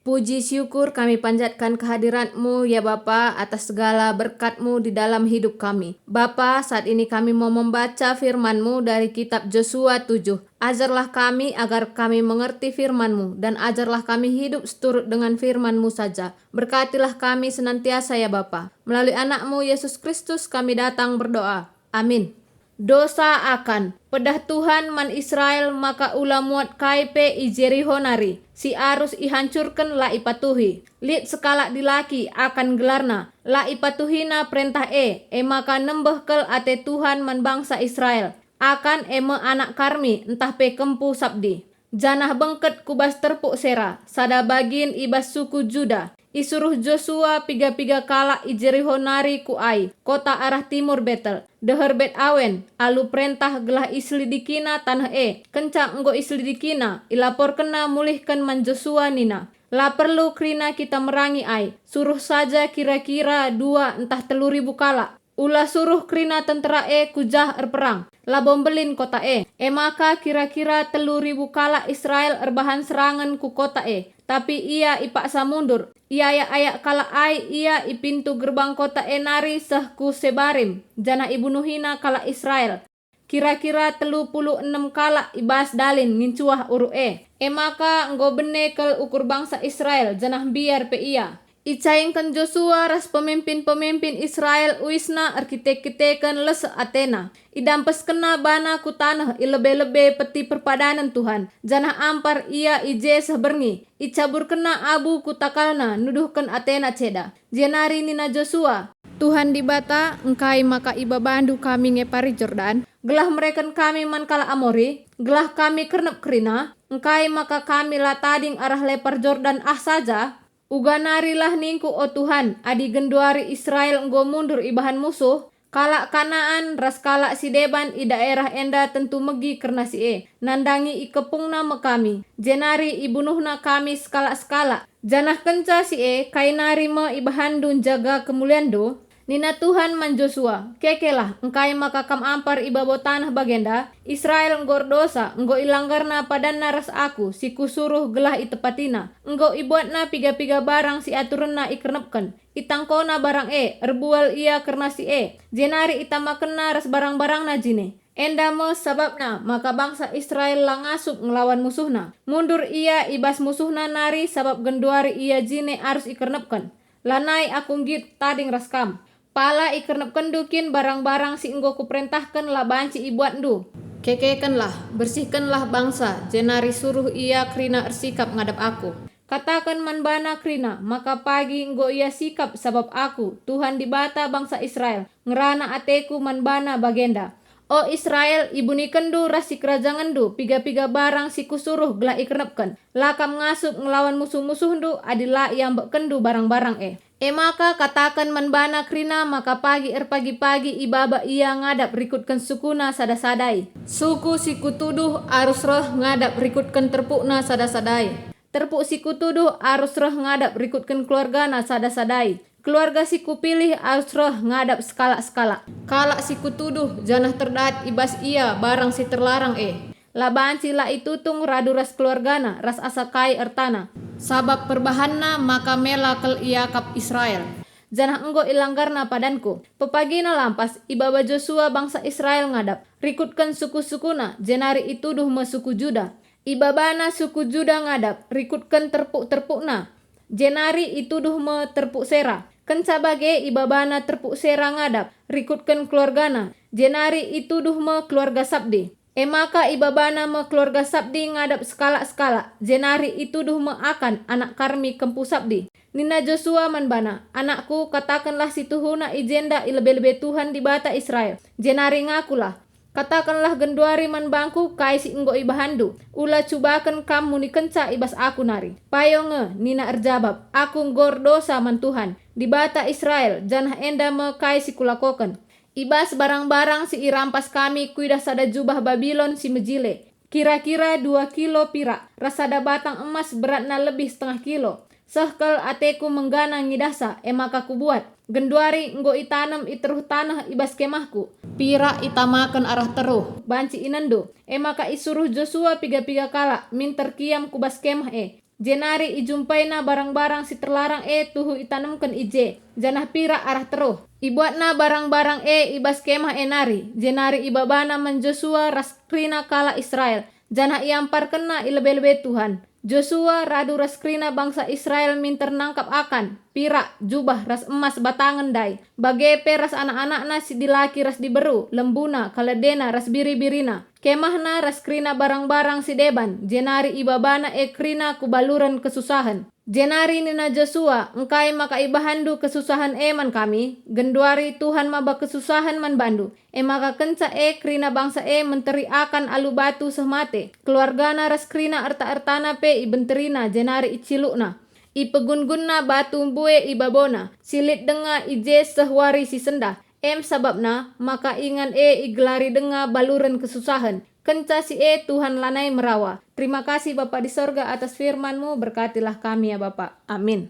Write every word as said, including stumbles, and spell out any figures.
Puji syukur kami panjatkan kehadirat-Mu, ya Bapa, atas segala berkat-Mu di dalam hidup kami. Bapa, saat ini kami mau membaca firman-Mu dari kitab Josua tujuh. Ajarlah kami agar kami mengerti firman-Mu, dan ajarlah kami hidup seturut dengan firman-Mu saja. Berkatilah kami senantiasa, ya Bapa. Melalui Anak-Mu, Yesus Kristus, kami datang berdoa. Amin. Dosa Akan. Pedah Tuhan man Israel maka ula muat kai pe i Jeriho nari, si arus ihancurken la ipatuhi. Lit sekalak dilaki Akan gelarna, la ipatuhina perentah e, e maka nembeh kal ate Tuhan man bangsa Israel. Akan e me anak Karmi ntah pe kempu Sabdi. Janah bengket ku bas terpuk Sera, sada bagin i bas suku Juda. Isuruh Josua piga-piga kalak i Jeriho nari ku Ai, kota arah timur Betel, deher Bet Awen, alu perentah gelah iselidikina taneh e. Kenca enggo iselidikina, ilaporkenna mulihken man Josua nina, "La perlu kerina kita merangi Ai, suruh saja kira-kira dua ntah telu ribu kalak. Ula suruh kerina tentera e ku jah erperang, labo mbelin kota e." E maka kira-kira telu ribu kalak Israel erbahan serangen ku kota e, tapi ia ipaksa mundur. Iayak-ayak kalak Ai ia i pintu gerbang kota e nari seh ku Sebarim, janah ibunuhina kalak Israel. Kira-kira telu puluh enem kalak i bas dalin ngincuah uruk e. E maka enggo bene kal ukur bangsa Israel, janah mbiar pe ia. Icaingken Josua ras pemimpin-pemimpin Israel uisna erkite-kiteken leseh atena. Idampeskenna bana ku taneh i lebe-lebe Peti Perpadanen Tuhan, janah ampar ia i je seh berngi. Icaburkenna abu ku takalna nuduhken atena ceda. Jenari nina Josua, "Tuhan Dibata, engkai maka ibabandu kami ngepari Jordan, gelah mereken kami man kalak Amori, gelah kami kernep kerina? Engkai maka kami la tading arah lepar Jordan ah saja?" Uga narilah ningku, "O Tuhan, adi genduari Israel enggo mundur ibahan musuh, kalak Kanaan ras kalak si deban i daerah enda tentu megi kerna si e, nandangi ikepungna me kami, jenari ibunuhna kami sekalak-sekalak. Janah kenca si e, kai nari me ibahanndu njaga kemulianndu?" Nina Tuhan man Josua, "Kekelah, engkai maka kam ampar i babo taneh bagenda? Israel enggo erdosa, enggo ilanggarna padanna ras Aku, si Kusuruh gelah itepatina. Enggo ibuatna piga-piga barang si aturenna ikernepken. Itangkona barang e, erbual ia kerna si e, jenari itamakenna ras barang-barangna jine. Enda me sabapna maka bangsa Israel la ngasup ngelawan musuhna. Mundur ia i bas musuhna nari, sabap genduari ia jine arus ikernepken. Lanai Aku nggit tading ras kam." Pala ikernepkenndu kin barang-barang si enggo Kuperentahken la banci ibuatndu. Kekekenlah, bersihkenlah bangsa, jenari suruh ia kerina ersikap ngadap Aku. Kataken man bana kerina maka pagi enggo ia sikap, sabap Aku, Tuhan Dibata bangsa Israel, ngerana ateKu man bana bagenda. O Israel, ibunikenndu ras sikerajangenndu piga-piga barang si Kusuruh gelah ikernepken. La kam ngasup ngelawan musuh-musuhndu adi la iambekkenndu barang-barang e. E maka kataken man bana kerina maka pagi erpagi-pagi ibaba ia ngadap rikutken sukuna sada-sadai. Suku si Kutuduh arus reh ngadap rikutken terpukna sada-sadai. Terpuk si Kutuduh arus reh ngadap rikutken keluargana sada-sadai. Keluarga si Kupilih arus reh ngadap sekalak-sekalak. Kalak si Kutuduh janah terdat i bas ia barang si terlarang e, la banci la itutung radu ras keluargana ras asa kai ertana, sabap perbahanna maka mela kal iakap Israel, janah enggo ilanggarna padanKu. Pepagina lampas ibaba Josua bangsa Israel ngadap, rikutken suku-sukuna, jenari ituduh me suku Juda. Ibabana suku Juda ngadap, rikutken terpuk-terpukna, jenari ituduh me terpuk Sera. Kenca bage ibabana terpuk Sera ngadap, rikutken keluargana, jenari ituduh me keluarga Sabdi. E maka ibabana me keluarga Sabdi ngadap sekalak-sekalak, jenari ituduh me Akan, anak Karmi kempu Sabdi. Nina Josua man bana, "Anakku, katakenlah si tuhuna i jenda i lebe-lebe Tuhan Dibata Israel, jenari ngakulah. Katakenlah genduari man bangku kai si enggo ibahanndu. Ula cubaken kam munikenca i bas aku nari." "Payo nge," nina erjabap, "aku enggo erdosa man Tuhan, Dibata Israel, janah enda me kai si kulakoken. I bas barang-barang si irampas kami kuidah sada jubah Babilon si mejile, kira-kira dua kilo pirak, ras sada batang emas beratna lebih setengah kilo. Seh kal ateku menggana ngidahsa, e maka kubuat. Genduari enggo itanem i teruh taneh i bas kemahku. Pirak itamaken arah teruh, banci inendu." E maka isuruh Josua piga-piga kalak minter kiam ku bas kemah e. Jenari ijumpaina barang-barang si terlarang e tuhu itanemken i je, janah pirak arah teruh. Ibuatna barang-barang e i bas kemah e nari, jenari ibabana man Josua ras kerina kalak Israel, janah iamparkenna i lebe-lebe Tuhan. Josua radu ras kerina bangsa Israel minter nangkap akan, pirak, jubah, ras emas batangen ndai, bage pe ras anak-anakna si dilaki ras diberu, lembuna, kaledena, ras biri-birina, kemahna ras kerina barang-barang si deban, jenari ibabana e kerina ku baluren kesusahen. Jenari nina Josua, "Engkai maka ibahanndu kesusahen e man kami? Genduari Tuhan maba kesusahen man bandu." E maka kenca e kerina bangsa e menteri akan alu batu seh mate. Keluargana ras kerina erta-ertana pe ibenterina jenari icilukna. Ipegun-gunna batu mbue i babona, si lit denga i je seh wari si sendah. Em sabapna maka ingan e igelari denga baluren kesusahen. Kenca si e Tuhan lanai merawa. Terima kasih Bapa di sorga atas firman-Mu, berkatilah kami ya Bapa. Amin.